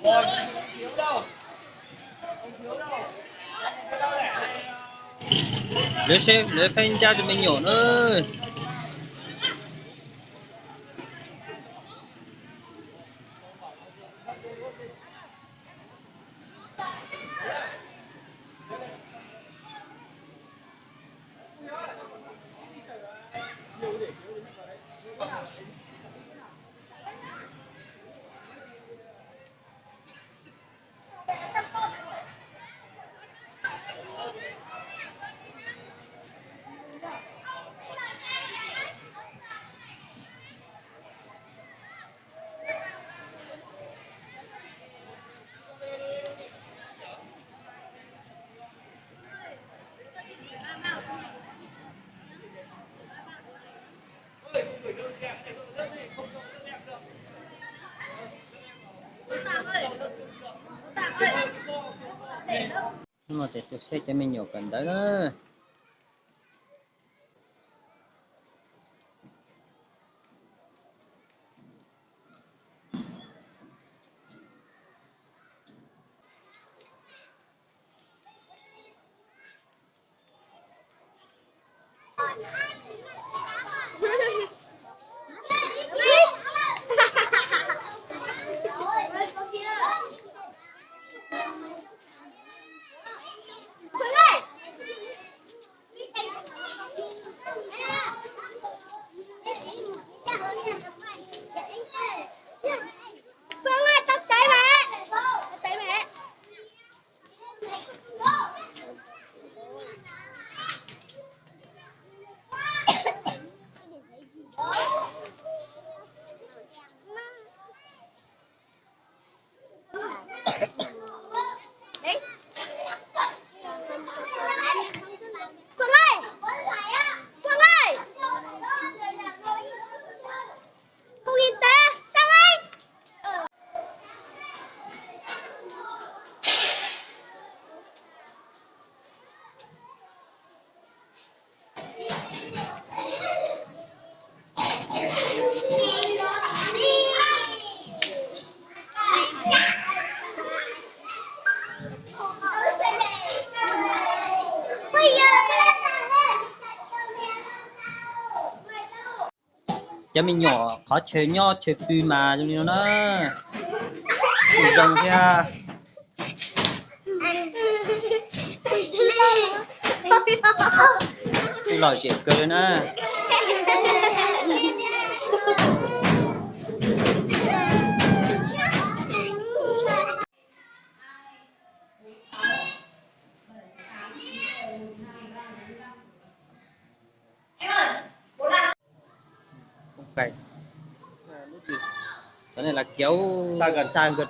Lawv seb lawv pheej ncaj cov me nyuam na. Hnub no tseem tuaj saib cov me nyuam kawm ntawv na. Cov me nyuam qhov chaw nyob chaw pw mas zoo li no na. Zoo thiab. Lom zem kawg li na. Cov no las kiav xa nkawd